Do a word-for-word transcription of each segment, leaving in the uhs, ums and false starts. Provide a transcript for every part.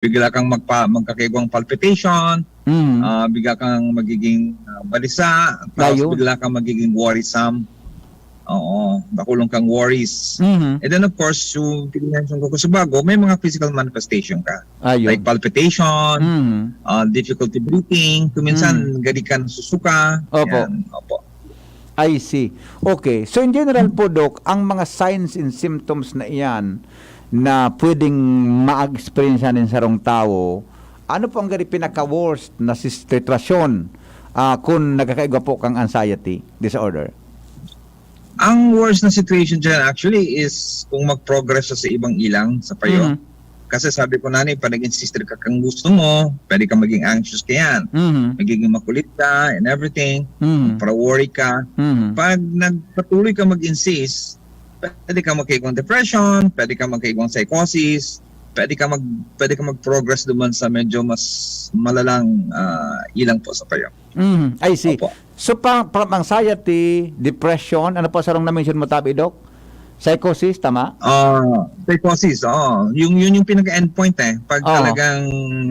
bigla kang magpa-, magkakaigwang palpitation, Mm. ah, bigla kang magiging, ah, balisa, tapos Ayun. bigla kang magiging worrisome. Oo, dakulong kang worries. Mhm. And then of course, yung pinension ko sa bago, may mga physical manifestation ka. Ayun. Like palpitation, Mhm. ah, difficulty breathing, kung minsan gadi ka nasusuka. Opo. Yan, opo. I see. Okay. So in general po, Doc, ang mga signs and symptoms na iyan na pwedeng ma-eksperyensya nin sarong tawo, ano po ang gari pinaka-worst na sitrasyon, ah, kung nagkakaigwa po kang anxiety disorder? Ang worst na situation dyan actually is kung mag-progress siya sa ibang ilang, sa payo. Mhm. Kasi sabi ko na ni, pag nag-insist ka kang gusto mo, pwede ka maging anxious ka yan. Mhm. Magiging makulit ka and everything. Mhm. Para worry ka. Mhm. Pag nagpatuloy ka mag-insist, pwede ka magkaigwang depression, pwede ka magkaigwang psychosis, pwede ka mag pwede ka mag-progress duman sa medyo mas malalang ah, ilang po sa payo. Mhm. I see. Opo. So pa, from anxiety, depression, ano pa sarong na-mention mo tabi, Doc? Psychosis, tama? Ah, psychosis, oo. Yung yun yung pinaka-endpoint eh. Pag Oo. talagang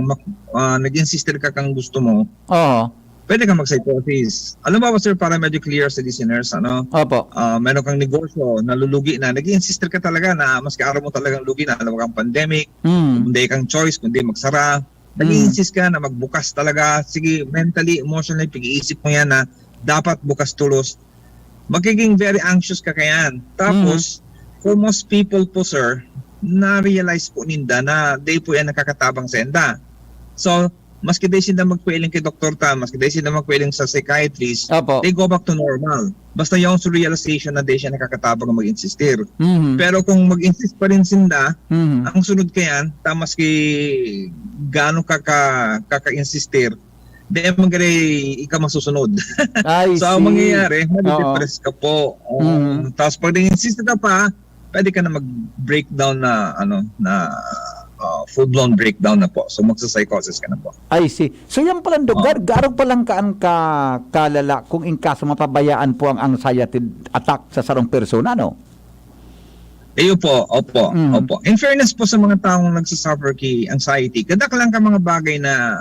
mak- ah, nag-insist ka kang gusto mo, Oo. pwede ka mag-psychosis. Alam mo ba, sir, para medyo clear sa listeners, ano? Opo. Ah, meron kang negosyo, nalulugi na, nag-insist ka talaga na maski araw mo talagang lugi na, alam mo kang pandemic, Mm. hindi kang choice kundi magsara. Nag-insist ka na magbukas talaga. Sige, mentally, emotionally, pag-iisip mo yan na dapat bukas tulos. Magiging very anxious ka kayan. Tapos, for most people po, sir, na-realize po ninda na di po yan nakakatabang sa enda. So, maski di sinda magpailing kay doktor ta, maski di sinda magpailing sa psychiatrist, Opo. they go back to normal. Basta yung sa realization na di siya nakakatabang mag-insistir. Mhm. Pero kung mag-insist pa rin sinda, Mhm. ang sunod kayan, ta maski gaano ka, ka, kaka-insistir, di man gari ika masusunod. I So, ang see. mangyayari, Oo. madidepress ka po. Oo. Mhm. Tapos pag nag-insist ka pa, pwede ka na mag-breakdown na, ano, na ah, full-blown breakdown na po. So, magsa-psychosis ka na po. I see. So yan palang, Doc, Oo. gar- garog palang kaan ka, kalala kung in kaso mapabayaan po ang anxiety attack sa sarong persona, no? Iyo po, opo, Mm. opo. In fairness po sa mga taong nagsasuffer ki anxiety, kadaklan ka mga bagay na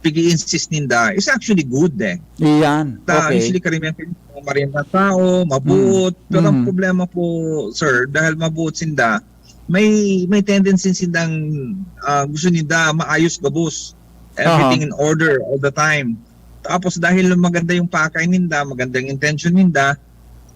pag-i-insist ninda is actually good eh. Iyan. Ta, Okay. Usually karamihan kayo mga marima tao, mabuot. Mm. Pero ang Mm. problema po, sir, dahil mabuot sinda, may may tendency sindang ah, gusto ninda maayos gabos. Everything Aha. in order all the time. Tapos dahil maganda yung pakay ninda, maganda yung intention ninda,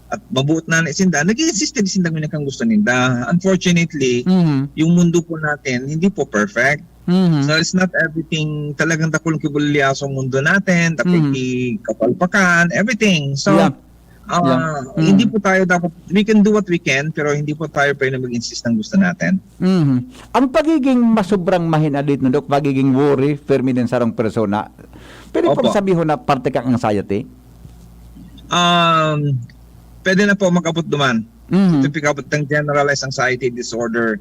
at mabuot na ni sinda, nag-i-insist din sinda ngunyan kang gusto ninda. Unfortunately, Mhm. yung mundo po natin, hindi po perfect. Mhm. So it's not everything, talagang dakulang kibulilyaso ang mundo natin, dakulang Mhm. ki-, kapalpakan, everything. So, Yeah. ah, Yeah. hindi Mhm. po tayo dapat, we can do what we can, pero hindi po tayo pwede mag-insist ng gusto natin. Mhm. Ang pagiging masobrang mahinadit, no, Doc, pagiging worry, permi din sarong persona, pwede pong Opo. sabihon na parte kang anxiety? Um, pwede na po mag-abot duman. Mhm. Ito pick-up ng generalized anxiety disorder.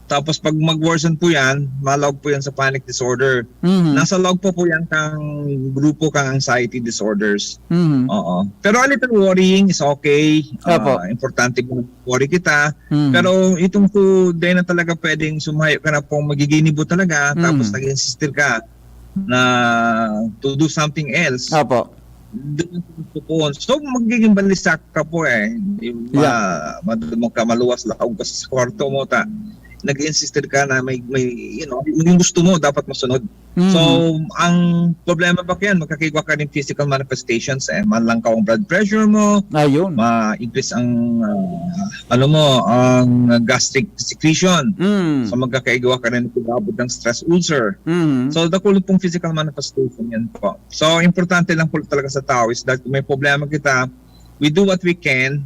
Tapos pag mag-worsen po yan, malaog po yan sa panic disorder. Mhm. Nasa log po po yan kang grupo kang anxiety disorders. Mhm. Oo. Pero a little worrying is okay. Ah, Opo. Importante po worry kita. Mhm. Pero itong po, dahil na talaga pwedeng sumayo ka na pong magiginibo talaga, Mhm. tapos nag-insistir ka na to do something else. Opo. Doon po po. So, magiging balisa ka po eh. Di ba? Yeah. Madumog ka, maluwas, laog ka sa kwarto mo, ta nag-insistir ka na may, may, you know, yung gusto mo, dapat masunod. Mhm. So, ang problema ba yan, magkakaigwa ka ng physical manifestations eh. Malangkaw ang blood pressure mo, Ayun. ma-increase ang, ah, ano mo, ang gastric secretion. Mm. So, magkakaigwa ka rin ng pag-aabot ng stress ulcer. Mhm. So, dakulo pong physical manifestation yan po. So, importante lang po talaga sa tao is that kung may problema kita, we do what we can,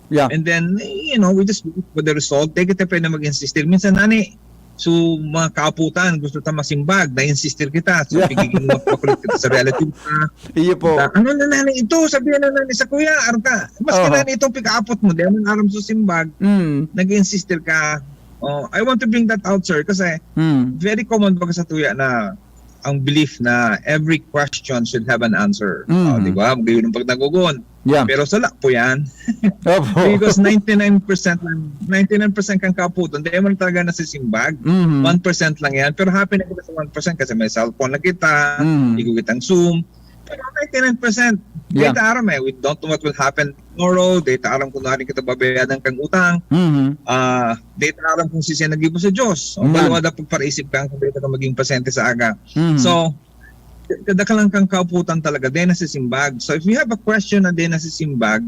Yeah. and then, you know, we just wait for the result. Di kita pwede mag-insistir. Minsan, nani, so, mga kaaputan, gusto ta masimbag, na-insistir kita. So, Yeah. pigiging makulit kita sa relative ka. Iyo po. Ta, ano na nani ito? Sabihan na nani sa kuya, arta. Maski Oho. Nani itong pikaapot mo, di mo aram sa simbag, Mm. nag-insistir ka. Oh, I want to bring that out, sir, kasi Mm. very common baga sa tuya na ang belief na every question should have an answer. Mhm. Oh, di ba? Magayon ang pagnagugon. Yeah. Pero sala po yan. Opo. Because ninety-nine percent lang, ninety-nine percent kan kaputan, di man talaga nasisimbag. Mhm. One percent lang yan. Pero happy na kita sa one percent kasi may cellphone na kita, Mhm. igo kitang Zoom. Pero ninety-nine percent, Yeah. data aram eh, we don't know what will happen tomorrow, data aram kung ano kita babayadan kang utang, Mhm. ah, data aram kung sisya nagibo sa Diyos. O Yan. Balo ada pagparaisip ka kung data ka maging pasyente sa aga. Mhm. So, kadaklan kang kauputan talaga, dai nasisimbag. So, if you have a question na dai nasisimbag,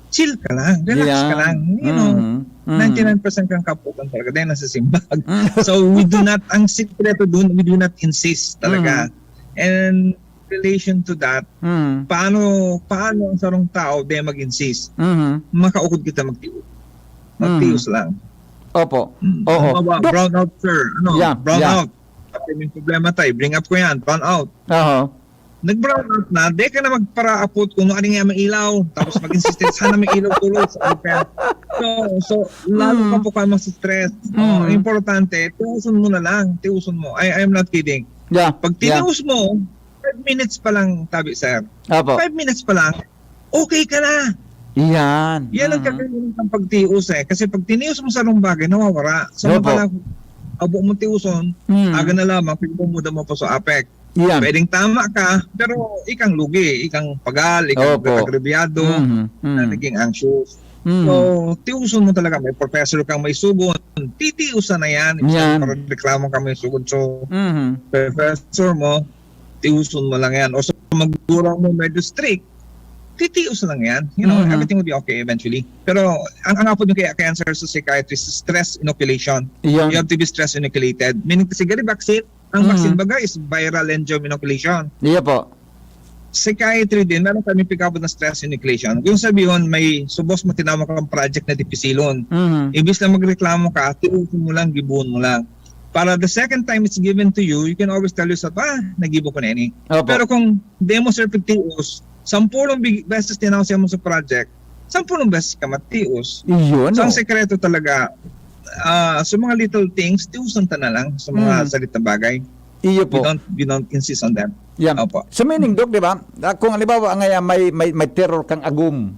chill ka lang, relax ka Yeah. lang. You know, Mhm. Mhm. ninety-nine percent kang kauputan talaga, dai nasisimbag. Mm. So, we do not, ang sikreto dun, we do not insist talaga. Mhm. And relation to that, Mm. paano, paano ang sarong tao dai mag-insist? Mhm. Makaukod kita magtios. Magtios Mhm. lang. Opo. Mm. Oo. Ano ba? Dok- Brown out, sir. Ano? Yeah, Brown yeah. out. Pati may problema tayo, bring up ko yan, brown out. Aha. Nag-brown out na, di ka na magparaapot kung ano nga mailaw, tapos mag-insist, "Sana may ilaw tuloy sa open." So, so, lalo Mm. ka po ka mas stress. Oh, Mm. importante, tiuson mo na lang, tiuson mo. I, I'm not kidding. Yeah, Pag yeah. tinios mo, five minutes pa lang, tabi, sir. Apo. Five minutes pa lang, okay ka na. Iyan. Yan ang Mhm. kakainin ng pagtios eh. Kasi pag tinios mo sa anong bagay, nawawara. Opo. Samantala, abo mo tiuson, Mm. aga na lamang, pagmumuda mo pa sa apek. Iyan. Pwedeng tama ka, pero ikang lugi, ikang pagal, ikang Opo. agrabyado, Mhm. na Mhm. naging anxious. Mhm. So, tiuson mo talaga. May professor kang may sugon, titiusan na yan. Imbis na Yan. para reklamo kang may sugon. So, Mhm. professor mo, tiuson mo lang yan. O sa magurang mo medyo strict, titiusan lang yan. You know, Mhm. everything will be okay eventually. Pero ang, ang apod yung kaya cancer sa psychiatrist, stress inoculation. Iyon. You have to be stress inoculated. Meaning, kasi gari vaccine, ang Mhm. vaccine baga is viral enzyme inoculation. Iya po. Psychiatry din, meron kami pick-up na stress inoculation. Yung sabihin, may subos mo tinawag kang project na dipisilon. Mhm. Imbis na magreklamo ka, tiuson mo lang, gibuhon mo lang. Para the second time it's given to you, you can always tell yourself, "Ah, nagibo ko na ini." Opo. Pero kung di mo, sir, pagtios, sampulong big-, beses tinawag siya mo sa project, sampulong beses ka matios. Iyon, So, ang oh. sekreto talaga, ah, sa mga little things, tiusan ta na lang sa mga Mm. salit na bagay. Iyo We po. don't, we don't insist on them. Yeah. Opo. So, meaning, Doc, di ba? Ah, kung halimbawa, nga, ah, may, may, may terror kang agom.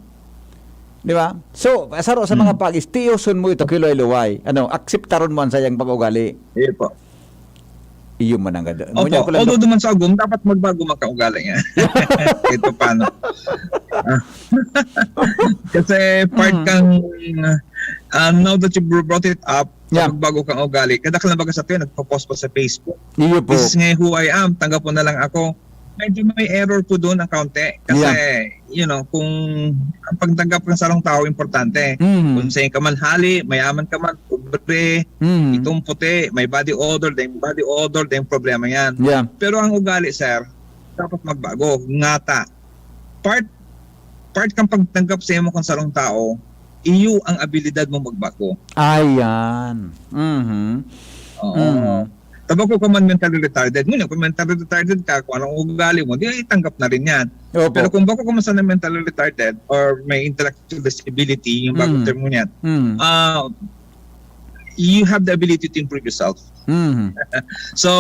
Di ba? So, saro sa mga Mm. pag-istiyoson mo ito, kiluway-luway. Ano, akseptaron mo ang sayang pag-ugali. Iyo po. Iyo man ang ganda. Opo. Ngunyan ko lang, Although Doc. duman sa agom, dapat magbago man kang ugali nga. Kahit pa paano. Ah. Kasi part Mm. kang, ah, now that you brought it up, Yeah. sa pagbago kang ugali, kadaklan baga sa atin, nagpo-post pa sa Facebook, Iyo po. "This is nga who I am, tanggap mo na lang ako." Medyo may error po doon ng kaunti. Kasi, Yeah. you know, kung ang pagtanggap ng sarong tao, importante. Mm. Kung saan ka man hali, mayaman ka man, pobre, Mm. itong puti, may body odor, dahil body odor, dahil problema yan. Yeah. Pero ang ugali, sir, dapat magbago. Ngata. Part, part kang pagtanggap sa imo kang sarong tao, iyo ang abilidad mo magbago. Ayan. Mhm. Oo. Mhm. Ta bako ka man mentally retarded. Ngunyan, kung mentally retarded ka, kung anong ugali mo, di itanggap na rin yan. Opo. Pero kung bako ka man sana mentally retarded or may intellectual disability, yung bagong Mm. term mo niyan, Mm. ah, you have the ability to improve yourself. Mm. So,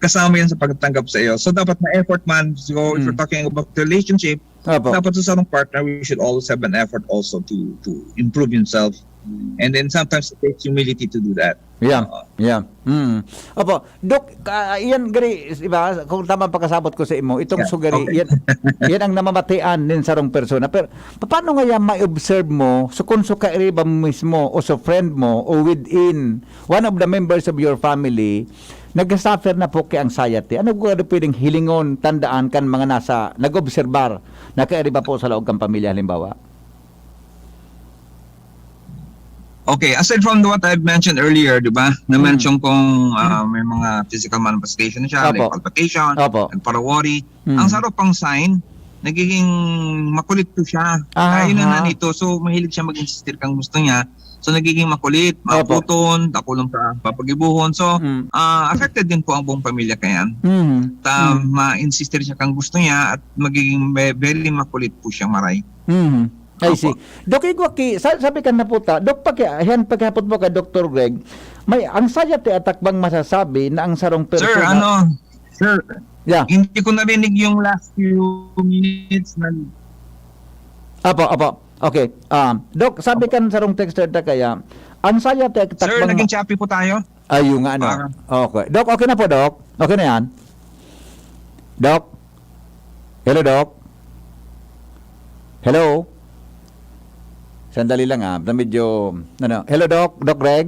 kasama yan sa pagtanggap sa iyo. So, dapat na effort man. So, if Mm. you're talking about relationship, Opo. dapat sa sarong partner, we should always have an effort also to to improve himself. And then sometimes it takes humility to do that. Yeah, Oo. yeah. Mm. Opo, Doc, ka-, iyan gari, di ba, kung tama ang pagkasabot ko sa imo, itong Yeah, sugari, okay. iyan, iyan ang namamatian nin sarong persona. Pero paano nga yan ma-observe mo, so kung so kairiba mo mismo, o so friend mo, o within one of the members of your family, nag-suffer na po ki anxiety? Ano ko pwedeng hilingon, tandaan kan mga nasa, nag-obserbar, na kairiba po sa laog kan pamilya, halimbawa? Okay, aside from what I've mentioned earlier, di ba? Na-mention Mm. kong, ah, Mm. may mga physical manifestation siya, like Opo. palpitation, Opo. nagpara-worry. Mm. Ang saro pang sign, nagiging makulit po siya. Aha. Kaya yun na nito. So, mahilig siya mag-insistir kang gusto niya. So, nagiging makulit, Opo. maputon, dakulong sa papagibuhon. So, Mm. ah, affected din po ang buong pamilya kaya. Mm. Ta, Mm. ma-insistir siya kang gusto niya at magiging ve-, very makulit po siyang maray. Mm. I see. Opo. Dok, igwa ki, sa-, sabi ka na po ta, Dok, paki-, ayan, pakihapot mo kay Doktor Greg, may anxiety attack bang masasabi na ang sarong Sir, persona ano, sir, Yeah. hindi ko narinig yung last few minutes na, Apo, apo. Okay. Ah, Doc, sabi kan sarong texter ta kaya, anxiety attack Sir, bang naging ma- choppy po tayo. Ayun nga, ano. Ah. Okay. Doc, okay na po, Doc? Okay na yan? Doc? Hello, Doc? Hello? Sandali lang, ah. Na medyo, ano. Hello, Doc? Doc Greg?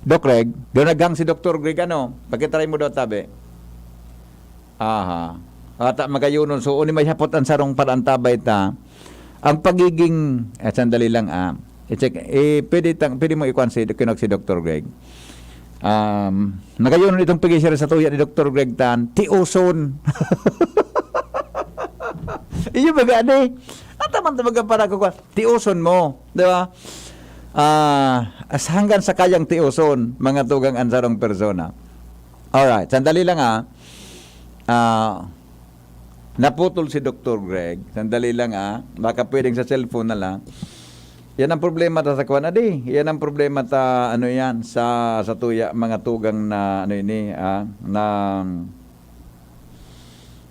Doc Greg? Doon naghang si Doktor Greg, ano? Pakitry mo daw, tabi. Aha. Ata magayonon. So, uni may hapot ang sarong parantabay ta. Ang pagiging, eh, sandali lang, ah. I-check, eh, pwede, tang, pwede mo ikuan si, kinag si Doktor Greg. Um, nagayonon itong pag-share sa tuya ni Doktor Greg Tan, tioson. Iyo baga, di? At naman talaga para ko, tioson mo, di ba? Ah, as hanggang sa kayang tioson, mga tugang ansarong persona. Alright, sandali lang, ah. Ah, naputol si Doktor Greg. Sandali lang, ah. Baka pwedeng sa cellphone na lang. Yan ang problema ta sa kwan, adi. Yan ang problema ta, ano yan, sa, sa tuya, mga tugang na, ano ini, ah, na,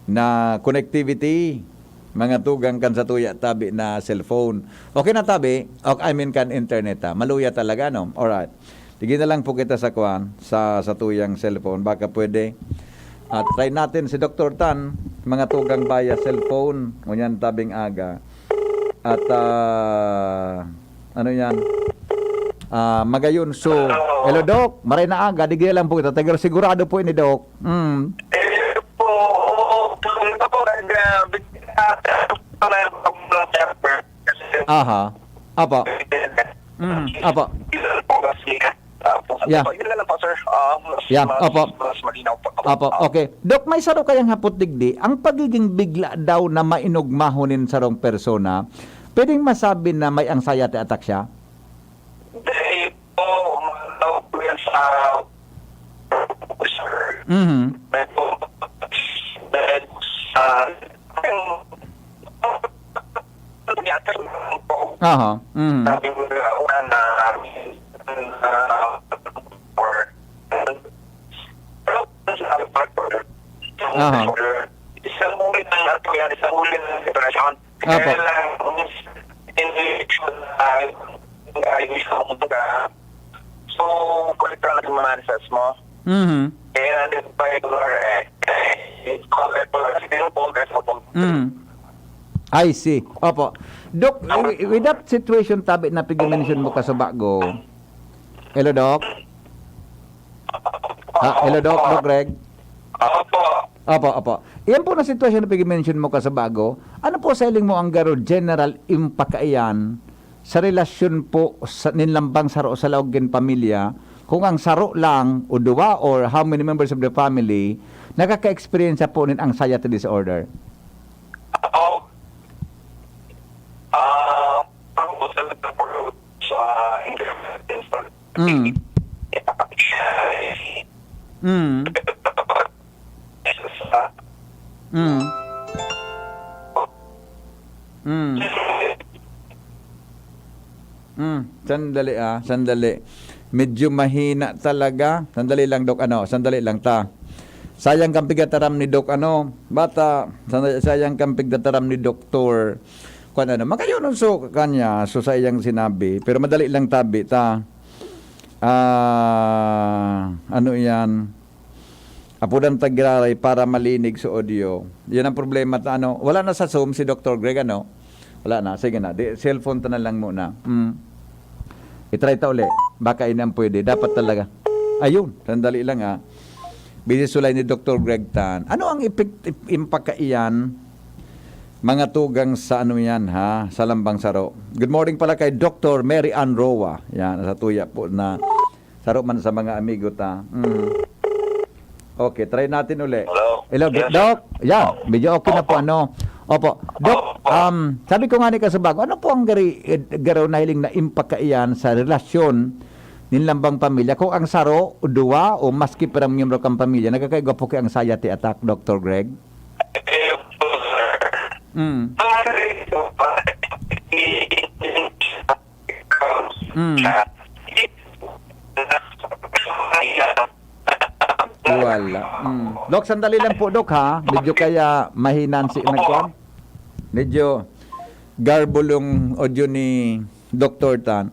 na connectivity. Mga tugang kan sa tuya, tabi na cellphone. Okay na, tabi. O, I mean, kan internet, ah. Maluya talaga, no? Alright. Sige na lang po kita sa kwan, sa, sa tuyang cellphone. Baka pwede. At try natin si Doktor Tan, mga tugang via cellphone, ngunyan tabing aga. At, ah, ano yan? Ah, magayon. So, hello, Doc. Maray na aga. Digdi lang po kita. Pero sigurado po ini, Doc. Mm. Eh, po, oo, ito po, nag, ah, bit-, ah, Aha. Apa. Mm, apa. Yeah. Yun na lang po, sir. Ah, mas, Yeah, mas, opo. Mas malinaw po. Opo, Ah, okay. Doc, may saro kayang hapot digdi. Ang pagiging bigla daw na mainugmahon nin sarong persona, pwedeng masabi na may anxiety attack siya? Hindi po, umalaw po yan sa, sir. Mhm. May po, may sa, Aha. Mhm. Sabi ko na, wala na, ah, or, Aha. Isang uri ng, ano po yan, isang uri ng depression. Apo. Kaya lang, hindi siya, ah, hindi siya kumbaga. So, kulit lang naging manifest mo. Mhm. Kaya nandun pa yung, eh, eh, yung call, eh, call, eh, yung call, eh, call. Mhm. I see. Opo. Doc, wi-, with that situation, tabi na pigi-mention mo kasubago. Hello, Doc? Ha, hello, Doc, Doc Greg? Opo. Opo, opo. Iyan po na sitwasyon na pigi-mention mo kasubago. Ano po sa hiling mo ang garo general impact kaiyan sa relasyon po sa, nin lambang saro sa laog nin pamilya, kung ang saro lang o duwa or how many members of the family nakaka-experience po nin anxiety disorder? Ako, ah, ako po talaga po sa internet. Mm. Mm. Mm. Mm. Mm. Sandali, ah. Sandali. Medyo mahina talaga. Sandali lang, Dok. Ano? Sandali lang ta. Sayang kang pigataram ni Doc, ano? Bata. Sandali, sayang kang pigataram ni Doktor. Kwan, ano? Makayonon so kanya. So, sa iyang sinabi. Pero madali lang tabi ta. Ah, ano iyan? Apudan ta giraray para malinig sa audio. Yan ang problema ta, ano? Wala na sa Zoom si Doktor Greg, ano? Wala na. Sige na. Di, cellphone ta na lang muna. Mm. I-try ta uli. Baka ini ang pwede. Dapat talaga. Ayun. Sandali lang, ha. Busy sulay ni Doktor Greg Tan. Ano ang epek-, ep-, impact kaiyan? Mga tugang sa ano yan, ha? Sa lambang saro. Good morning pala kay Doktor Mary Ann Roa. Yan, sa tuya po na saro man sa mga amigo ta. Mm. Okay, try natin uli. Hello? Hello, Yes, Doc? sir. Yeah, medyo okay na po, Opo. ano. Opo. Doc, Opo. um, sabi ko nga ni kasubago, ano po ang gari-, eh, garo na hiling na impact kaiyan sa relasyon nin lambang pamilya? Kung ang saro, duwa, o maski pirang miyembro kang pamilya, nagkakaigwa po kay anxiety attack, Doktor Greg? Eh, po, sir. Mm. Pare ko pa, Mm. Wala. Mm. Doc, sandali lang po, Doc, ha? Medyo kaya mahina ang si-, nagkuhan? Medyo, garbo yung audio ni Doktor Tan.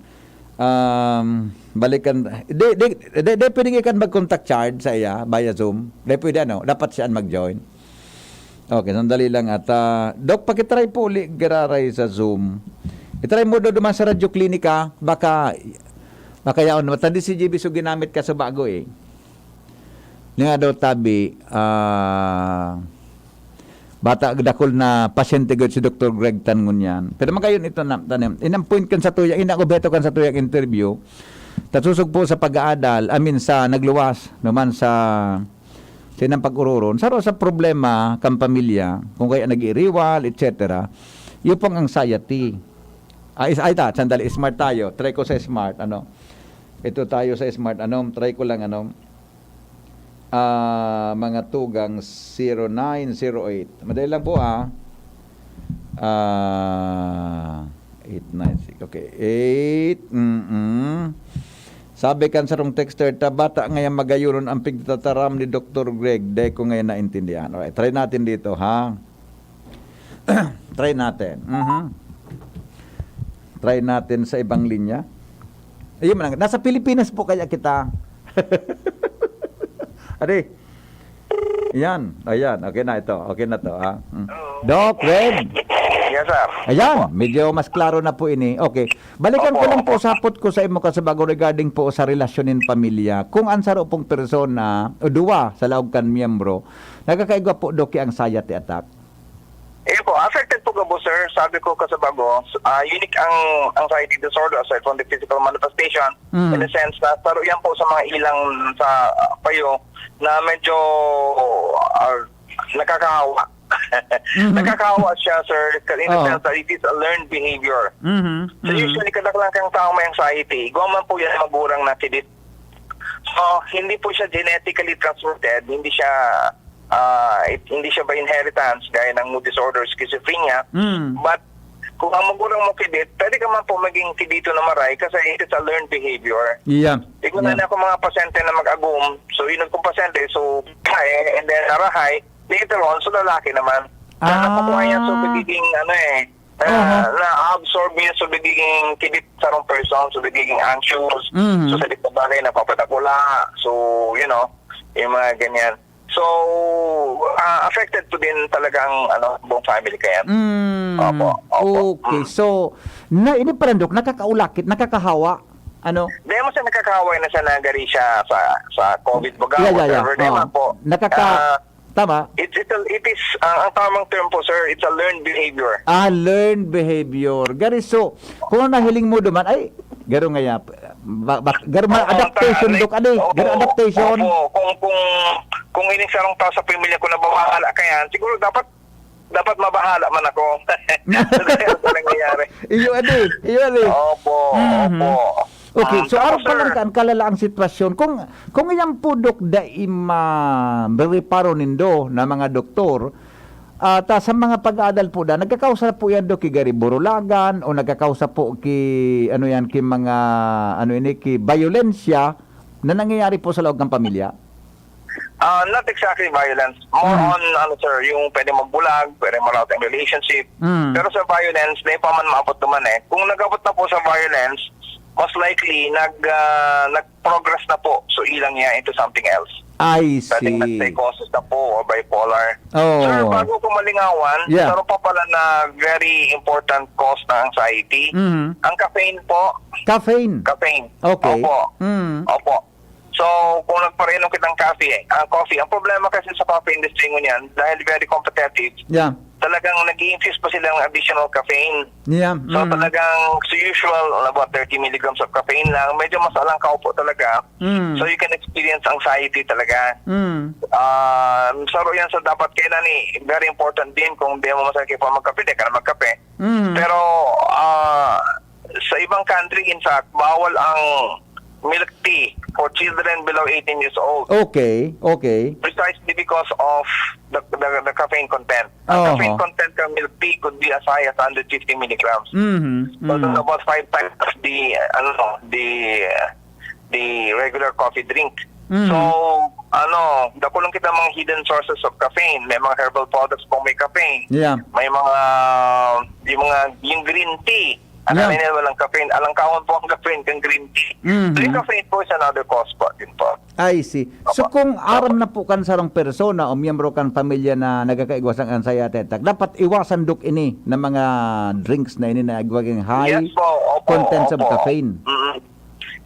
Um, balikan, di, di, di, di pwede ka mag-contact chart sa iya via Zoom. Di pwede, ano, dapat siya ang mag-join. Okay, sandali lang at, ah, Doc, pakitry po uli giraray sa Zoom. Itry mo do duman sa Radyo Klinika, baka, baka yaon. Matindi si G B, so ginamit ka sa bago eh. Nga daw tabi, ah, bata, dakul na pasyente gud si Doktor Greg Tan ngunyan. Pero magayon ito na, tanim. Inampuin kan sa tuyang, inaobheto kan sa tuyang interview. Tasusog po sa pag-aadal, I mean, sa nagluwas, naman sa, sa inang pag-ururon. Saro sa problema kan pamilya, kung kaya nag-iiriwal, et cetera. Yung pong anxiety. Ay, is-, ay, ta, sandali, smart tayo. Try ko sa smart, ano. Ito tayo sa smart, ano. Try ko lang, ano. Ah, mga tugang zero nine zero eight. Madali lang po, ah. Ah, eight nine six. Okay, eight, mm-mm. Sabi kan sarong texter, "Ta bata ngayon magayonon ang pigtataram ni Doktor Greg, dai ko ngayon naintindihan." Okay, try natin dito, ha? Try natin. Mhm. Try natin sa ibang linya. Ayun man, nasa Pilipinas po kaya kita. Ade. Yan. Ayan. Okay na ito. Okay na to, ha? Mm. Hello. Doc, Red. Yes, sir. Ayan. Opo. Medyo mas klaro na po ini. Okay. Balikan ko Opo, lang po opo. sapot ko sa imo, Kasabago, regarding po sa relasyon nin pamilya. Kung ang saro pong persona, o duwa sa laog kan miyembro, nagkakaigwa po, Doc, ki anxiety attack. Ayun po, affected po gabo, sir. Sabi ko, Kasabago, ah, unique ang anxiety disorder aside from the physical manifestation. Mm. In a sense na saro yan po sa mga ilang sa, ah, payo na medyo, ah, nakakahawa. Mhm. Nakakahawa siya, sir, in the Oo. sense that it is a learned behavior. Mhm. So, Mhm. usually, kadaklan kang tao may anxiety. Igwa man po yan magurang na kidit. So, hindi po siya genetically transmitted, hindi siya, ah, it-, hindi siya by inheritance, gaya ng mood disorder, schizophrenia. Mm. But, kung ang magurang mo kidit, pwede ka man po maging kidito na maray kasi it is a learned behavior. Yeah. Igwa na Yeah. ako mga pasyente na mag-agum. So, yun ang kung pasyente, so, babae, and then narahay, later on, so lalaki naman. Kaya Ah. nakukuha niya, so, pagiging, ano eh, na, Aha. na-absorb niya, so, nagiging kidit sa wrong person, so, nagiging anxious. Mhm. So, sa di pa bagay, napapadakula. So, you know, yung mga ganyan. So, ah, affected po din talagang, ano, buong family kaya. Mm. Opo, opo. Okay. Mm. So, na, ini pa rin, Dok, nakakaulakit, nakakahawa. Ano? Di mo siya nakakahawa na siya na gari siya sa, sa covid baga, Yeah, yeah, yeah. whatever. Di Oo. man po. Nakaka-, Ah, tama? it's, it's a, it is, ang, ang tamang term po, sir, it's a learned behavior. Ah, learned behavior. Gari, so, kung ano nahiling mo duman, ay, garo nga ya, ba, ba, garo man, Oo, adaptation, ta-, like, Dok, adi. oo, Garo adaptation. opo, kung, kung, kung ining sarong tao sa pamilya ko nababahala ka yan, siguro dapat, dapat mabahala man ako. Ano nangyayari? Iyo, adi. Iyo, adi. Opo, Mhm. opo. Okay, Um, so, tapos, arog pa lang sir, kan kalala ang sitwasyon. Kung, kung iyan po, Dok, dai ma-, mareparo nindo na mga doktor, ah, ta sa mga pag-aadal po da, nagkakausa po yan, Dok, ki gari burulagan o nagkakausa po ki, ano yan, ki mga, ano ini, ki bayolensya na nangyayari po sa loob ng pamilya? Ah, not exactly violence. More Mhm. on, ano, sir, yung pwede magbulag, pwede ma-rout ang relationship. Mm. Pero sa violence, di pa man maabot naman eh. Kung nag-abot na po sa violence, most likely, nag, ah, nag-progress na po. So, ilang niya into something else. I Pwedeng see. nag-psychosis na po or bipolar. Oh. Sir, bago ko malingawan, Yeah. saro pa pala na very important cause ng anxiety. Mhm. Ang caffeine po. Caffeine. Caffeine. Okay. Opo. Mm. Opo. So, kung nagpainom kitang coffee, ang coffee, ang problema kasi sa coffee industry ngunyan, dahil very competitive, Yeah. talagang nag-i-infuse pa sila ng additional caffeine. Yeah. So, Mm. talagang sa usual, about thirty milligrams of caffeine lang, medyo mas alangkaw po talaga. Mm. So, you can experience anxiety talaga. Mm. Ah, saro yan sa dapat kailan eh, very important din kung di mo masakit pa magkape, di ka na magkape. Mm. Pero, ah, sa ibang country, in fact, bawal ang milk tea for children below eighteen years old. Okay, okay. Precisely because of the, the, the caffeine content. Ang Oho. caffeine content ng milk tea could be as high as hundred fifty milligrams. Mhm, So, that's mhm. about five times the, uh, ano, the, uh, the regular coffee drink. So, ano, dakulong kita mga hidden sources of caffeine. May mga herbal products pong may caffeine. Yeah. May mga, yung mga, yung green tea. Ang Yeah. Ano nila, walang caffeine. Alang kaon po ang caffeine, kang green tea. Mhm. So, yung caffeine po is another cause po din po. I see. So, Opo. Kung aram na po kan sarong persona o miyembro kan pamilya na nagkakaigwa sang anxiety attack, dapat iwasan dok ini na mga drinks na ini na igwaging high Yes po, opo, contents of opo. Caffeine. Mm.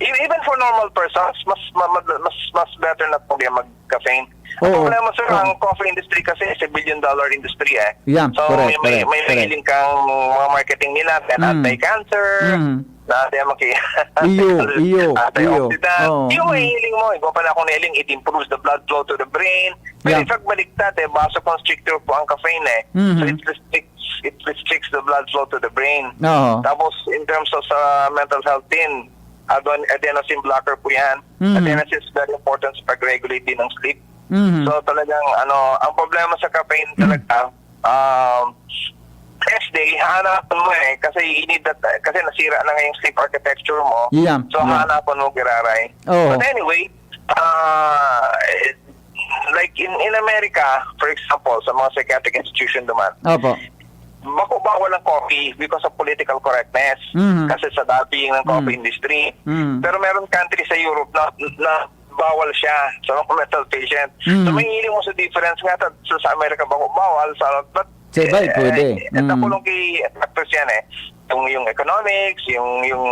E-, even for normal persons, mas ma-, ma-, mas mas better na po kaya mag-caffeine. Ang Oo. Problema, sir, Oo. Ang coffee industry kasi is a billion dollar industry, eh. Yeah, So, correct, may may correct, may correct. Mahiling kang mga marketing nila, Mm. Anti-cancer, Mm. na di maki- Iyo, iyo, Antioxidant. Iyo. Oo, Yung mm. Mahiling mo, ikaw pala akong nailing, it improves the blood flow to the brain. Pero Yeah. In fact, baliktad, eh, baso constrictor po ang caffeine, eh. Mhm. So, it restricts, it restricts the blood flow to the brain. Oo. Tapos, in terms of sa mental health din, adon-, adenosine blocker po yan. Mhm. Adenosine is very important sa pag-regulate din ng sleep. Mhm. So, talagang, ano, ang problema sa caffeine Mhm. talaga, um, next day, hahanapin mo eh, kasi you need that, kasi nasira na nga yung sleep architecture mo. Yeah, So, yeah. Hahanapin mo, giraray. Oo. But anyway, ah, eh, like in, in America, for example, sa mga psychiatric institution naman, Opo. bako bawal ang coffee because of political correctness. Mhm. Kasi sa lobbying ng coffee Mm. industry. Mm. Pero meron country sa Europe na, na bawal siya sa mga mental patient. So, Mm. May hiling mo sa difference nga, sa, sa Amerika bako bawal, sa, but, Sa iba, eh, pwede. eh, Mm. Nakulong kay factors yan eh. Yung, yung economics, yung, yung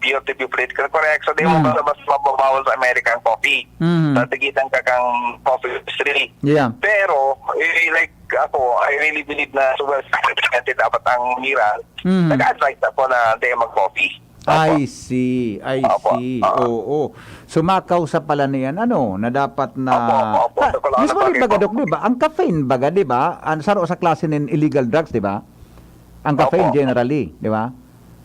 you have to be political correct. So, di mo Mm. basta-basta mababawal sa Amerika ang coffee. Mm. Tatigitan ka kang coffee industry. Yeah. Pero, eh, like ako, I really believe na sa well dapat ang mira, Mm. Nag-advise ako na di mag-coffee. Opo. I see, I Opo, see. oo. Oo. So, makausa pala niyan, ano, na dapat na Opo, opo, opo. Ah, Sa Kalaunan usually, bagay baga, po. Dok, di ba? Ang caffeine, baga, di ba? Ang saro sa klase nin illegal drugs, di ba? Ang caffeine, Opo. Generally, di ba?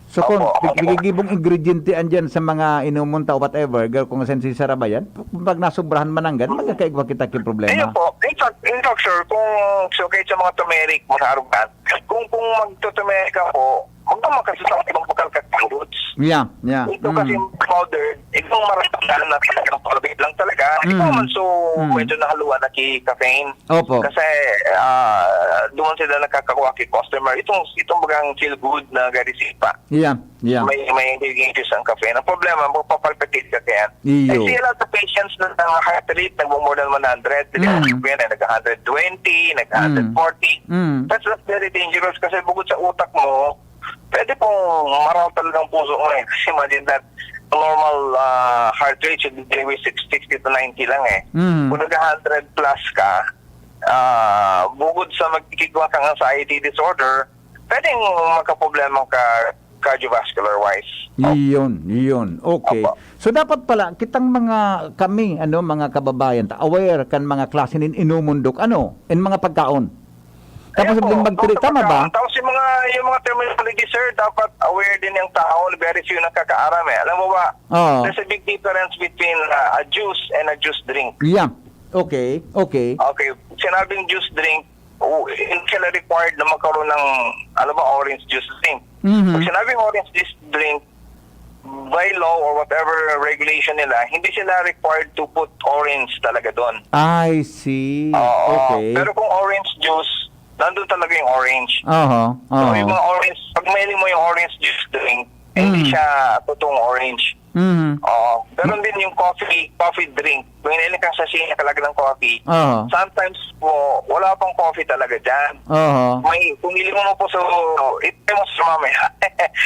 So, kung Opo, opo. Nagigibong ingrediente andyan sa mga inumon ta, whatever, girl, kung sensisara ba yan, pag nasubrahan mananggan, magkakaigwa kita king problema. Ayun po. In fact, in fact, sir, kung, so, kahit sa mga turmeric, mga arugan, kung, kung magtutumeric ka po, huwag ka makasasakit ng bakal ka roots. Yeah, yeah. Ito kasi Mm. Yung powder, itong maramdaman na talagang pabit lang talaga. Ikaw Mm. man, so, Mm. medyo nahaluan na ki caffeine. Opo. Kasi, ah, doon sila nakakakuha ki customer. Itong, itong bagang feel good na garisipa. Yeah, yeah. May, may nagiging issues ang caffeine. Ang problema, magpapalpitate ka kaya. Iyo. I see a lot of patients na nang heart rate, nagmo-more than one hundred. Sila Mm. yan, nag-hundred twenty, nag-hundred forty. Mm. Mm. That's, that's very dangerous kasi bukod sa utak mo, pwede pong maraw talagang puso mo eh. Kasi imagine that, normal, ah, heart rate should be between six sixty to ninety lang eh. Mm. Kung nag-hundred plus ka, ah, bukod sa magkikigwa kang anxiety disorder, pwedeng magkaproblema ka cardiovascular wise. Iyon, iyon. Okay. Opo. So, dapat pala, kitang mga, kami, ano, mga kababayan, ta, aware kan mga klase nin inumon, Dok, ano, in mga pagkaon. Tapos Ayan po, din magtiri-, tapos tama ba? Tapos yung mga, yung mga terminology, sir, dapat aware din yung tao, very few nakakaaram eh. Alam mo ba, Oo. There's a big difference between, uh, a juice and a juice drink. Yeah. Okay, okay. Okay, sinabing juice drink, o, hindi sila required na magkaroon ng, alam mo, orange juice drink. Mhm. Pag sinabing orange juice drink, by law or whatever regulation nila, hindi sila required to put orange talaga doon. I see. Oo. Okay. Pero kung orange juice, nandun talaga yung orange. Oho, So, oho. yung mga orange, pag mahiling mo yung orange juice drink, hindi Mm. siya totoong orange. Mm. Oo. Ganun din yung coffee, coffee drink. Kung iniinom kang sachet na kalaglag ng coffee, Oho. sometimes po, wala pang coffee talaga dyan. Oho. May, kung hiling mo po sa, itry mo sa mamaya.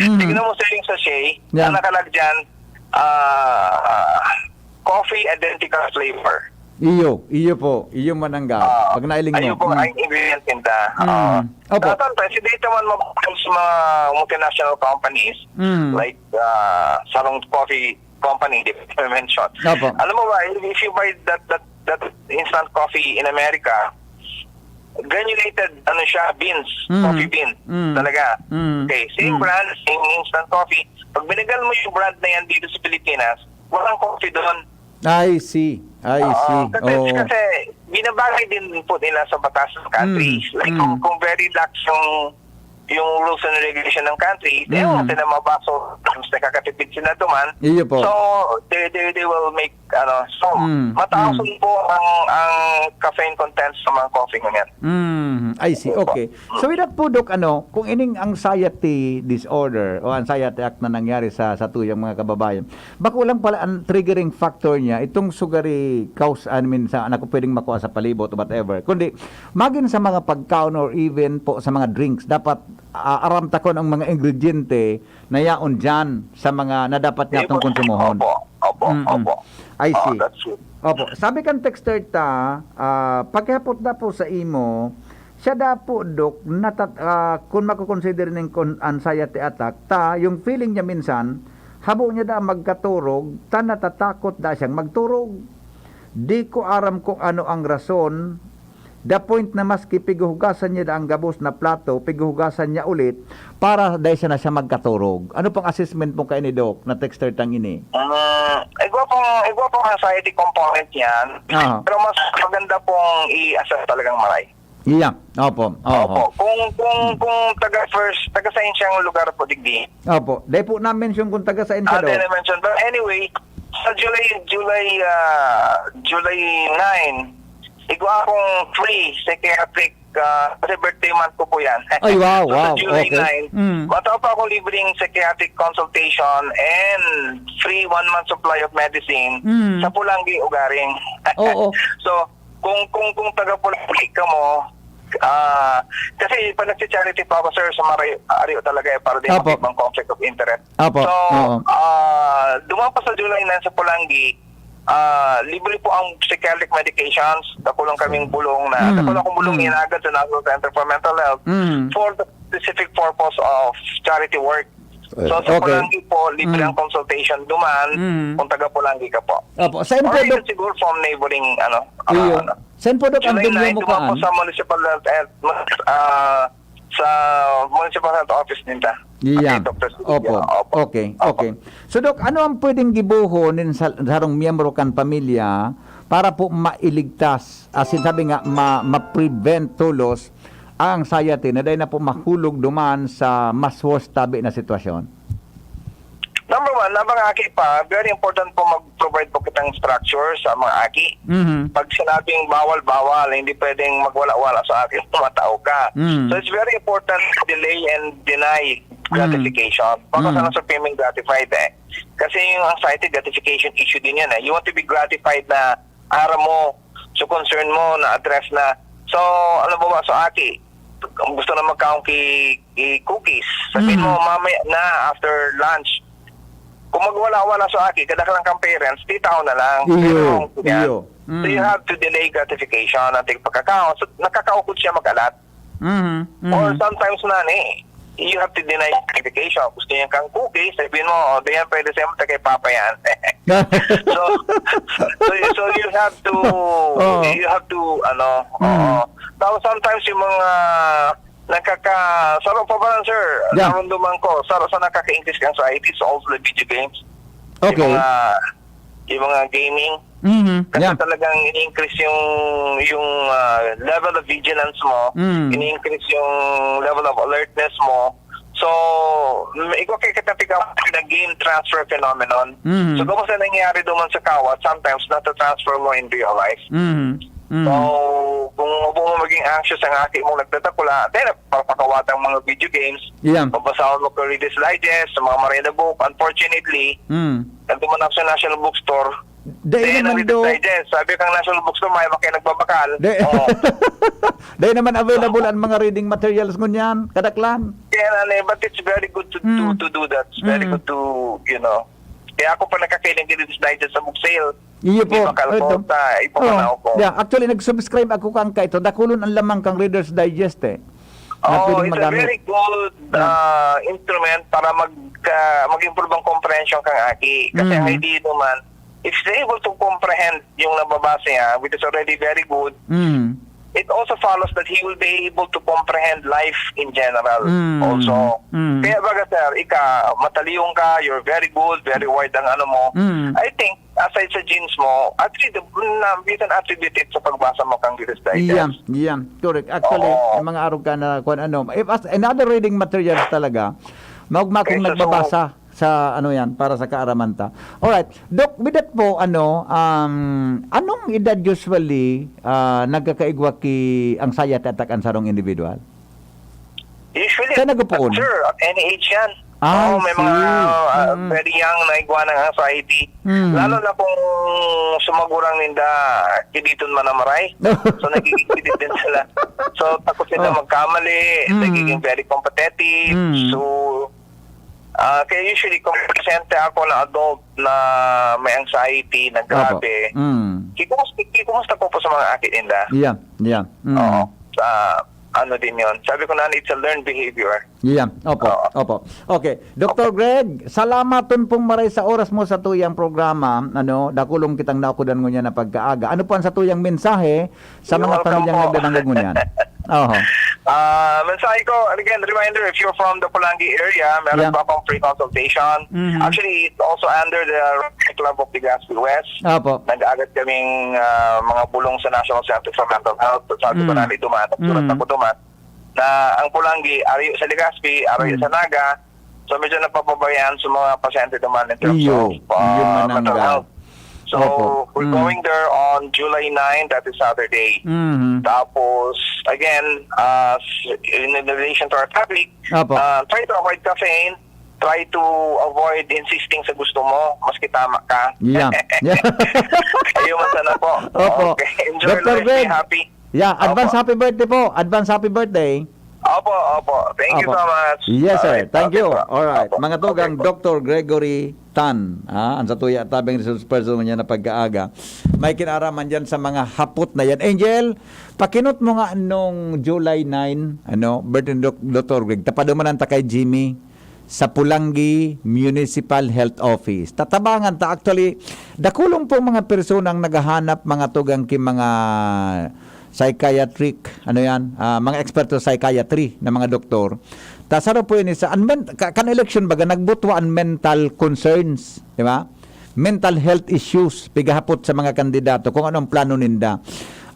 Mhm. Tignan mo sa yung sachet, Yan. Ang nakalag dyan, ah, coffee identical flavor. Iyo, iyo po. Iyo man ang ga-, Ah, pag nailing mo. Ayun po Mm. ang ingredient ninda. Mm. Ah, Opo. Sometimes, hindi naman mabakal sa mga multinational companies, Mm. like, ah, sarong coffee company, di ba, mention. Opo. Alam mo ba, if, if you buy that, that, that instant coffee in America, granulated, ano siya, beans, Mm. coffee bean, Mm. talaga. Mm. Okay, same Mm. brand, same instant coffee. Pag binigyan mo yung brand na yan dito sa Pilipinas, walang coffee doon. I see. I Oo, see. Kasi, Oo. kasi binabagay din po nila sa batas ng country. Mm. Like, kung, Mm. kung very lax yung, yung rules and regulation ng country, Mm. ewan sila mabaso, mas nakakatipid sila duman. Iyo po. So, they, they, they will make Ano, so, Mm, mataas mm. din po ang, ang caffeine content sa mga coffee ngunyan. Mm, I see. Opo. Okay. So with that po, Doc, ano, kung ining anxiety disorder o anxiety attack na nangyari sa sa tuyang mga kababayan, bako lang pala ang triggering factor niya, itong sugary cause, I mean, sa, na pwedeng makuha sa palibot, whatever. Kundi, magin sa mga pagkaon or even po sa mga drinks, dapat ah, aram ta kun ang mga ingrediente na yaon dyan sa mga na dapat niya itong konsumohon. Opo, opo, Mm-mm. opo. I Oh, see. That's it. Opo. Sabi kan texter ta, ah, paghapot na po sa imo, siya da po, Dok, natat, ah, kung makukonsider ning kon-, anxiety attack, ta, yung feeling niya minsan, habo niya da magkaturog, ta natatakot da siyang magturog. Di ko aram kung ano ang rason, the point na maski pighuhugasan niya da ang gabos na plato, pighuhugasan niya ulit para dai siya na siya magkaturog. Ano pang assessment mo kaini, Doc, na texter tang ini? Mm, igwa pong, igwa pong anxiety component yan. Aha. Pero mas maganda pong i-assess talagang maray. Iya, opo. Opo. Oho. Kung, kung, kung taga first, taga saan siyang lugar po, digdi? Opo. Dai po na-mention kung taga saan siya, Ah, Doc. dahil mention. But anyway, sa July, July, ah, July nine, igwa akong free psychiatric, ah, kasi birthday month ko po yan. Ay, wow, So, wow. Sa July Okay. nine, Mm. matawa pa akong libreng psychiatric consultation and free one month supply of medicine Mm. sa Pulangi, Ugaring. Oo. So, kung, kung, kung taga Pulangi ka mo, ah, kasi pag nagsi-charity pa ako, sir, sa Marayo, Ario talaga eh, para din Apo. makibang conflict of interest. Apo. So, Oo. ah, duman pa sa July nine sa Pulangi, ah, libre po ang psychiatric medications. Dakulang kaming bulong na, Mm. dakulang kong bulong Mm. inagad sa National Center for Mental Health Mm. for the specific purpose of charity work. So, sa Okay. Pulangi po, libre Mm. ang consultation duman Mm. kung taga Pulangi ka po. Opo. Saan po, Or even Doc? siguro from neighboring, ano, ah, Iyo. ano. Saan po, Doc, ang July venue nine, mo duman po kaan? Sa municipal health, ah, sa municipal health office ninda. Iya. Okay, Doctor Sylvia. Opo. Opo. Okay. Okay. So, Doc, ano ang pwedeng gibohon nin sa, sarong miyembro kan pamilya para po mailigtas, as in, sabi nga, ma, ma-prevent tolos ang anxiety na dai na po mahulog duman sa mas worse tabi na sitwasyon? Number one, habang aki pa, very important po mag-provide po kitang structure sa mga aki. Mhm. Pag sinabing bawal, bawal, hindi pwedeng magwala-wala sa aki kung matao ka. Mm. So it's very important to delay and deny gratification. Baka Mm. sana sa feeling gratified eh. Kasi yung anxiety, gratification issue din yan eh. You want to be gratified na aram mo, so concern mo, na-address na. So, ano ba ba sa aki? Gusto na magkaon ki, ki cookies. Sabihin Mm. mo, mamaya na, after lunch. Kung magwala-wala sa aki, kadaklan kang parents, di tao na lang. Iyo, Pero, yan. iyo. So, you Mm. have to delay gratification at pagkakaon. So, nakakaukod siya mag-alat. Mhm. Mhm. Or sometimes na ni, you have to deny gratification. Gusto niya kang cookies, sabihin mo, "Oh, di yan pwede sa'yo, matagay papa yan." So, so, so you have to, Oo. you have to, ano, Mm. oo. Tapos sometimes yung mga nagkaka-, saro pa ba lang, sir? Yeah. Naramdaman ko, saro sa nakaka-increase ka anxiety is also the video games. Okay. Yung mga, yung mga gaming. Mhm. Kasi Yeah. talagang ini-increase yung, yung, ah, level of vigilance mo, Mm. ini-increase yung level of alertness mo. So, may igwa kay kita tiga na game transfer phenomenon. Mhm. So, kung sa nangyayari duman sa kawat, sometimes nata-transfer mo in real life. Mhm. Mhm. So, kung mo maging anxious ang aki mong nagtatakula, then, papakawatan mga video games, Yeah. mabasahon mo ka Reader's Digest, sa mga Marina book, unfortunately, Mm. nandun man ako sa National Bookstore, Dai eh, naman, nandito Doc. Digest. Sabi kang National Bookstore, may makaya nagbabakal. Dai, Oo. dai naman available ang mga reading materials ngunyan, kadaklan. Kaya na, eh, but it's very good to, to, Mm. to do that. It's very Mm. good to, you know. Kaya ako pa nakakailing ka dito sa Digest sa book sale. Iyo po. May bakal ko Ito. sa iba Oh, na ako. Yeah, actually, nag-subscribe ako kan ka ito. Dakulon ang lamang kang Reader's Digest eh. Na Oh, pwedeng it's a magamit. very good Yeah. uh, instrument para mag, uh, mag-improve ang comprehension kang aki. Kasi Mhm. ang idea naman, if he's able to comprehend yung nababasa niya, which is already very good, Mm. it also follows that he will be able to comprehend life in general Mm. also. Mm. Kaya baga, sir, ika, mataliyong ka, you're very good, very wide ang ano mo. Mm. I think, aside sa genes mo, attribute, na, you can attribute it sa pagbasa mo kang Reader's Digest. Yeah, yeah, correct. Actually, Oo. yung mga arog ka na kung ano. If as another reading materials talaga, maugma kung Kaysa sa nagbabasa sa ano yan, para sa kaaraman ta. Alright. Doc, with that po, ano, um, anong edad usually, ah, nagkakaigwa ki anxiety attack ang sarong individual? Usually, Sa nagpupuon? Sir, at any age yan. I Oo, may mga see. uh, Mm. very young na igwa ng anxiety. Mm. Lalo na kung sumagurang ninda, kiniton man ang maray. So, nagiging kilit din sila. So, takot sila Oh. magkamali, Mm. nagiging very competitive. Mm. So, ah, kaya usually, kung presente ako na adult na may anxiety, na grabe, Opo. Mm. kikumusta, kikumusta ko po sa mga aki ninda. Yeah, yeah. Mm. Oo. Sa ano din yon. Sabi ko na, it's a learned behavior. Yeah, opo, Oo. opo. Okay, Doctor Greg, salamaton pong maray sa oras mo sa tuyang programa. Ano, dakulong kitang naukudan ngunyan na pagkaaga. Ano po ang sa tuyang mensahe sa You're mga welcome pamilyang po. nagdadangog ngunyan? Oho. Ah, mensahe ko, again, reminder, if you're from the Polangui area, meron Yeah. pa akong free consultation. Mhm. Actually, it's also under the Rotary Club of Legazpi West. Opo. Nag-aagad kaming ah, mga bulong sa National Center for Mental Health. So, sabi ko Mm. na ni duman, nagsurat Mm. ako duman, na ang Polangui, arayo sa Legazpi, arayo Mm. sa Naga. So, medyo napapabayaan sa mga pasyente duman in terms Iyo, of ah, iyo, mental manangga. health. So, Opo. we're Mm. going there on July nine, that is Saturday. Mhm. Tapos, again, uh, in relation to our topic, Opo. uh, try to avoid caffeine, try to avoid insisting sa gusto mo, maski tama ka. Yeah. Yeah. Ayun man sana po. Opo. Okay. Enjoy Doctor life, Greg. be happy. Yeah, advance Opo. happy birthday po. Advance happy birthday. Opo, opo. Thank you Opo. so much. Yes, sir. Alright, Thank okay you. po. Alright. Opo. Mga tugang, Okay po. Doctor Gregory Tan, ah, ang satuya tabang resource person niya na pagkaaga. May kinaraman diyan sa mga hapot na yan. Angel, pakinot mo nga nung July nine, ano, birthday ni Doc-, Doctor Greg. Tapadumanan ta kay Jimmy sa Pulangi Municipal Health Office. Tatabangan ta. Actually, dakulong pong mga personang naghahanap, mga tugang ki mga psychiatric, ano yan, ah, mga eksperto sa psychiatry na mga doktor. Ta saro po yun isa, an men-, ka-, kan election baga, nagbutwa an mental concerns, di ba? Mental health issues, pigahapot sa mga kandidato kung ano ang plano ninda.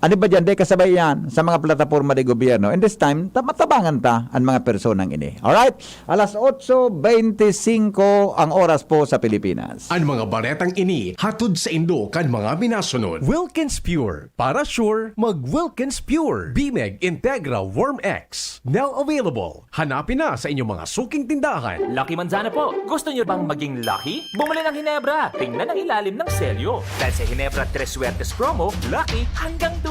Ano ba dyan? Dahil kasabay yan sa mga plataforma de gobyerno. And this time, ta-, matabangan ta ang mga personang ini. Alright? Alas otso beintisinko ang oras po sa Pilipinas. An mga baretang ini hatod saindo kan mga minasunod. Wilkins Pure. Para sure, mag Wilkins Pure. Bimeg Integra Warm X. Now available. Hanapin na sa inyong mga suking tindahan. Lucky Manzana po! Gusto nyo bang maging lucky? Bumili ng Hinebra! Tingnan ang ilalim ng selyo. Dahil sa Hinebra Tres Suertes Promo, lucky hanggang dulo!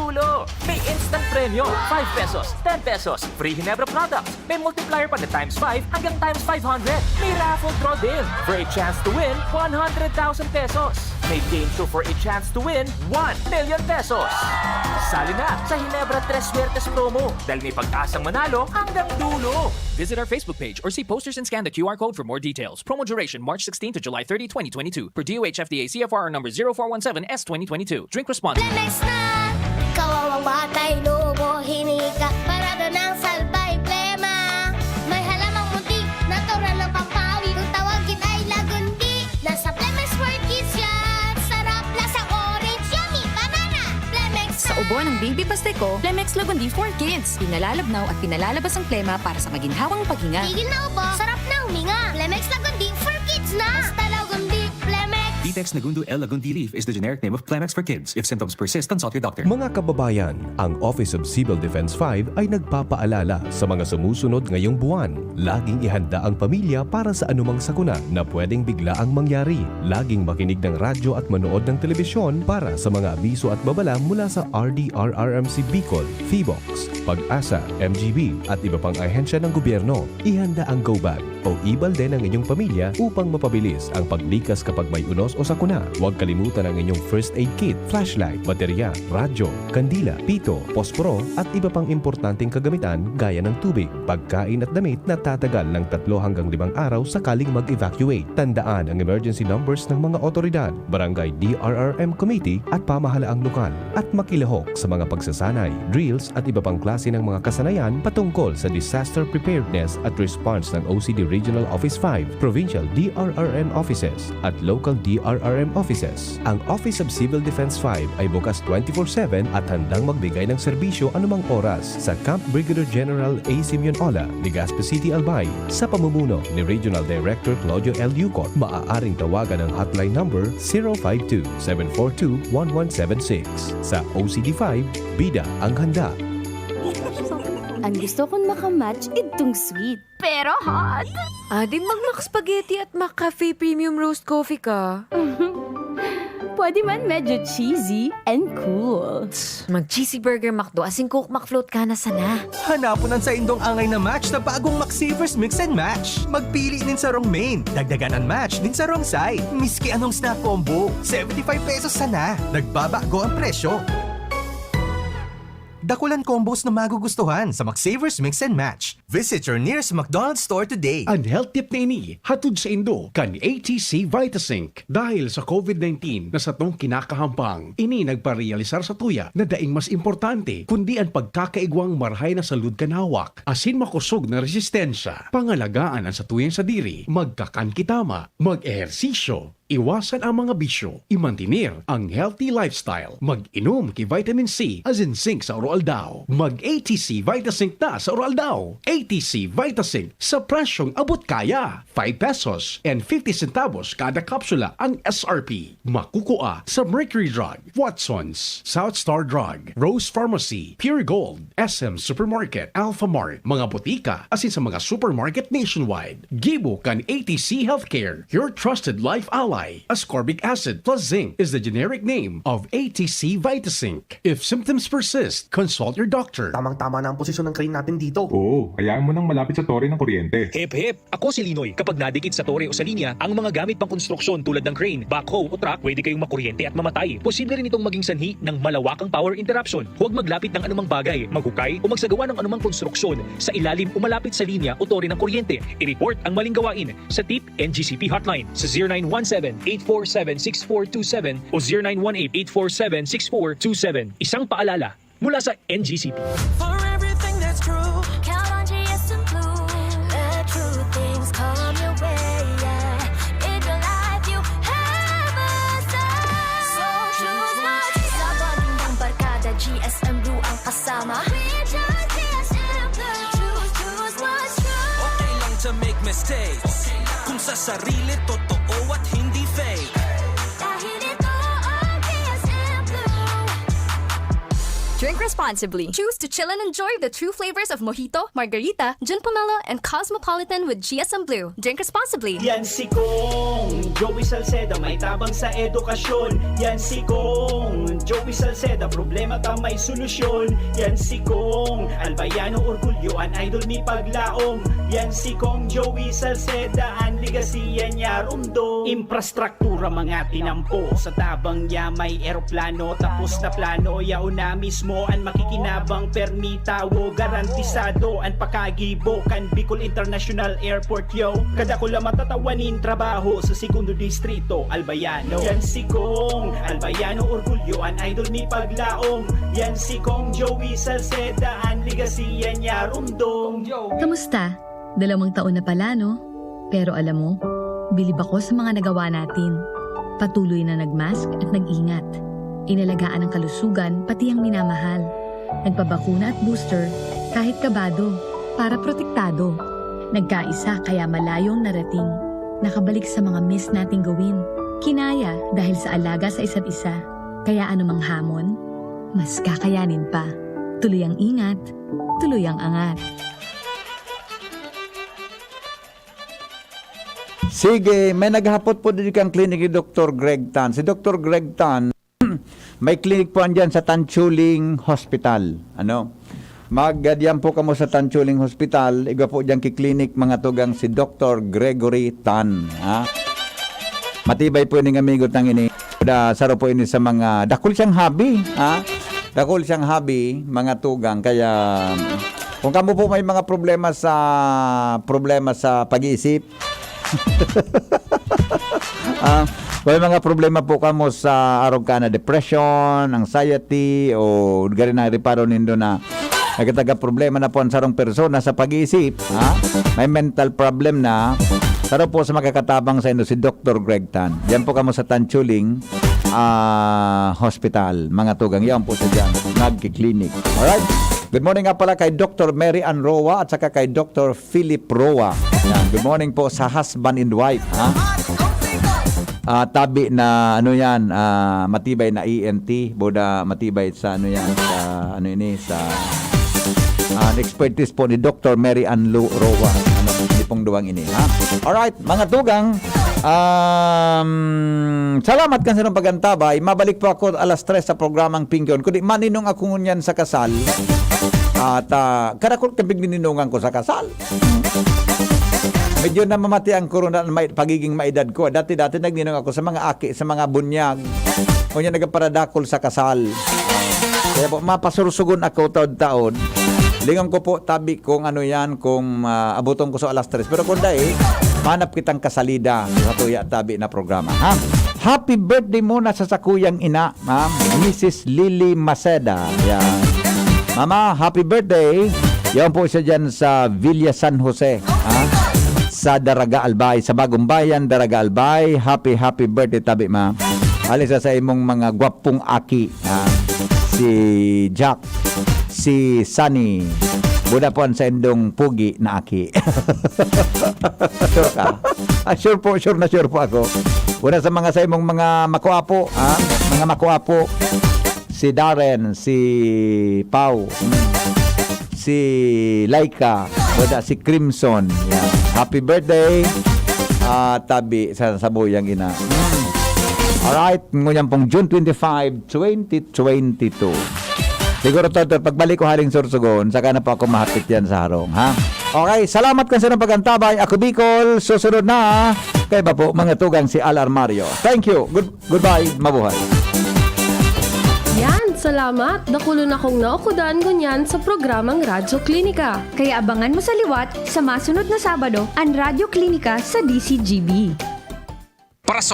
May instant premyo, five pesos, ten pesos, free Hinebra products, may multiplier pa na times five hanggang times five hundred. May raffle draw din for a chance to win one hundred thousand pesos. May game show for a chance to win one million pesos. Sali na sa Hinebra Tres Suertes Promo dahil may pag-asang manalo hanggang dulo. Visit our Facebook page or see posters and scan the Q R code for more details. Promo duration March sixteen to July thirty, twenty twenty-two. Per D O H F D A C F R number zero four one seven S twenty twenty-two. Drink responsibly. Plemex na! Kawawang batay, lobo, hinika, parado ng salbay, plema. May halamang munti, natural ng pampawi. Kung tawagin ay lagundi, nasa Plemex for Kids yan. Sarap, lasa orange, yummy, banana. Plemex Sa ubo ng baby paste ko, Plemex Lagundi for Kids. Pinalalabnaw at pinalalabas ang plema para sa maginhawang paghinga. Tigil na ubo, sarap na huminga. Plemex Lagundi for Kids na. Basta Lagundi, Plemex. Vitex Nagundo L Lagundi leaf is the generic name of Plemex for kids. If symptoms persist, consult your doctor. Mga kababayan, ang Office of Civil Defense five ay nagpapaalala sa mga sumusunod ngayong buwan. Laging ihanda ang pamilya para sa anumang sakuna na pwedeng biglaang mangyari. Laging makinig ng radyo at manood ng telebisyon para sa mga abiso at babala mula sa R D R R M C Bicol, Phivolcs, PAGASA, M G B, at iba pang ahensya ng gobyerno. Ihanda ang go bag o e-balde ng inyong pamilya upang mapabilis ang paglikas kapag may unos o sakuna. Huwag kalimutan ang inyong first aid kit, flashlight, baterya, radyo, kandila, pito, posporo, at iba pang importanteng kagamitan gaya ng tubig, pagkain at damit na tatagal ng tatlo hanggang limang araw sakaling mag-evacuate. Tandaan ang emergency numbers ng mga otoridad, barangay D R R M committee at pamahalaang lokal, at makilahok sa mga pagsasanay, drills at iba pang klase ng mga kasanayan patungkol sa disaster preparedness at response ng O C D Regional Office five, Provincial D R R M offices, at local D R R M offices. Ang Office of Civil Defense five ay bukas twenty-four seven at handang magbigay ng serbisyo anumang oras. Sa Camp Brigadier General A. Simeon Ola, Legazpi City, Albay, sa pamumuno ni Regional Director Claudio L. Yucot, maaaring tawagan ang hotline number zero five two, seven four two, one one seven six. Sa O C D five, bida ang handa. Ang gusto kong makamatch, idtong sweet. Pero hot. Ading mag-Mac Spaghetti at Mac Cafe Premium Roast Coffee ka. Pwede man medyo cheesy and cool. Mag-cheesy burger McDo asin Coke McFloat ka na sana. Hanapon an saindong angay na match sa bagong McSavers Mix and Match. Magpili nin sarong main, dagdagan an match nin sarong side. Miski anong snack combo, seventy-five pesos sana. Nagbabago ang presyo. Dakulan combos na magugustuhan sa McSavers Mix and Match. Visit your nearest McDonald's store today. An health tip na ini hatod saindo kan A T C Vitasync. Dahil sa COVID nineteen na satong kinakahampang, ini nagparealisar satuya na daing mas importante kundi an pagkakaigwang marahay na salud kan hawak asin makosog na resistensya. Pangalagaan an satuyang sadiri, magkakan ki tama, mag-ehersisyo, iwasan ang mga bisyo, imantener ang healthy lifestyle, mag-inom ki vitamin C asin zinc sa aroaldaw. Mag-A T C Vitasync na sa aroaldaw. A T C Vitasync sa presyong abot kaya. Five pesos and fifty centavos kada kapsula ang S R P. Makukua sa Mercury Drug, Watson's, South Star Drug, Rose Pharmacy, Pure Gold, S M Supermarket, Alpha Mart, mga botika, asin sa mga supermarket nationwide. Gibo kan A T C Healthcare, your trusted life ally. Ascorbic acid plus zinc is the generic name of A T C Vitasync. If symptoms persist, consult your doctor. Tamang-tama na ang posisyon ng crane natin dito. Oo, hayaan mo nang malapit sa tore ng kuryente. Hip hip! Ako si Linoy. Kapag nadikit sa tore o sa linya ang mga gamit pang konstruksyon tulad ng crane, backhoe o truck, pwede kayong makuryente at mamatay. Posible rin itong maging sanhi ng malawakang power interruption. Huwag maglapit ng anumang bagay, maghukay o magsagawa ng anumang konstruksyon sa ilalim o malapit sa linya o tore ng kuryente. I-report ang maling gawain sa tip N G C P Hotline sa zero nine one seven, eight four seven, six four two seven o zero nine one eight, eight four seven, six four two seven. Isang paalala mula sa N G C P. For everything that's true, count on G S M Blue. Let true things come your way, yeah. In your life, you have a say. So choose what's true. Sa bonding ng barkada, G S M Blue ang kasama. We choose G S M Blue. Choose, choose what's true. Okay lang to make mistakes kung sa sarili totoo at hindi fake. Dahil ito ang G S M Blue. Drink responsibly. Choose to chill and enjoy the true flavors of Mojito, Margarita, Gin Pomelo, and Cosmopolitan with G S M Blue. Drink responsibly. Yan si Kong Joey Salceda, may tabang sa edukasyon. Yan si Kong Joey Salceda, problema ta may solusyon. Yan si Kong Albayano, orgulyo, an idol mi paglaom. Yan si Kong Joey Salceda, an legacy yan niya rumdom. Infrastruktura mga tinampo, sa tabang niya may eroplano. Tapos na plano, yaon na mismo an makikinabang, permi tawo, garantisado an pakagibo kan Bicol International Airport, yo. Kadakula matatawa nin trabaho sa Segundo Distrito, Albayano. Yan si Kong Albayano, orgulyo, an idol mi paglaom. Yan si Kong Joey Salceda, an legacy yan niya rumdom. Kamusta? Dalawang taon na pala, no? Pero alam mo, bilib ako sa mga nagawa natin. Patuloy na nag-mask at nag-ingat. Inalagaan ang kalusugan, pati ang minamahal. Nagpabakuna at booster, kahit kabado, para protektado. Nagkaisa, kaya malayong narating. Nakabalik sa mga miss nating gawin. Kinaya dahil sa alaga sa isa't isa. Kaya anumang hamon, mas kakayanin pa. Tuloy ang ingat, tuloy ang angat. Sige, may naghapot po dito kang clinic ni Doktor Greg Tan. Si Doktor Greg Tan, may clinic po andyan sa Tanchuling Hospital. Ano? Magadiyan po kamo sa Tanchuling Hospital, igwa po diyan ki clinic mga tugang si Doktor Gregory Tan. Ha? Matibay po ining amigo tang ini. Da, saro po ini sa mga dakul siyang hobby. Ha? Dakul siyang hobby, mga tugang. Kaya kung kamo po may mga problema sa problema sa pag-iisip, ah, may mga problema po kamo sa arog ka na depression, anxiety, o gari na reparo nindo na Nagkataga problema na po ang sarong persona sa pag-iisip, ha? May mental problem na. Saro po sa makakatabang sa inyo, si Doktor Greg Tan. Diyan po kamo sa Tanchuling, ah, Hospital. Mga tugang, yan po sa dyan. Nagki-clinic. Alright? Good morning nga pala kay Doktor Mary Ann Roa at saka kay Doktor Philip Roa. Yan. Good morning po sa husband and wife, ha? Ah, tabi na, ano yan, ah, matibay na E N T, boda matibay sa, ano yan, sa, ano ini, sa, ah, expertise po ni Doktor Mary Ann Lu Roa. Ano, hindi pong duwang ini, ha? Alright, mga tugang, um, salamat kan sarong pag-antabay. Mabalik po ako alas tres sa programang Pinggon. Kundi maninong ako ngunyan sa kasal. At, ah, karakol kabig nininungan ko sa kasal. Medyo namamati ang korona, may, pagiging maedad ko. Dati-dati nagninong ako sa mga aki, sa mga bunyag. O niya nagparadakol sa kasal. Kaya po, mapasursugon ako taod-taod. Lingon ko po, tabi kung ano yan, kung, ah, abuton ko sa alas tres. Pero kung dai, manap kitang kasalida sa tuya tabi na programa, ha? Happy birthday muna sa sakuyang ina, ma'am, Missus Lily Maceda. Yan. Mama, happy birthday. Yan po siya dyan sa Villa San Jose, ha? Sa Daraga Albay, sa Bagong Bayan, Daraga Albay. Happy, happy birthday, tabi, ma. Alisa sa imong mga gwapong aki, ha? Si Jack, si Sunny. Buda po ang sa indong pugi na aki. Sure ka? Ah, sure po, sure na sure po ako. Una sa mga sa imong mga makuapo, ha? Mga makuapo. Si Darren, si Pau, mm, si Laika, wala si Crimson. Yan. Happy birthday, ah, tabi sa sabuyang ina. Mm. Alright, ngunyan pong June twenty-five, twenty twenty-two. Siguro to, to, pagbalik ko haling Sorsogon, saka na po ako mahapit yan sa harong, ha? Okay, salamat kan sa pag-antabay. Ako Bicol, susunod na. Kaya ba po, mga tugang si Al Armario. Thank you. Good, goodbye. Mabuhay. Yan, salamat. Dakulon akong naukudan ngunyan sa programang Radyo Klinika. Kaya abangan mo sa liwat sa masunod na Sabado an Radyo Klinika sa D C G B.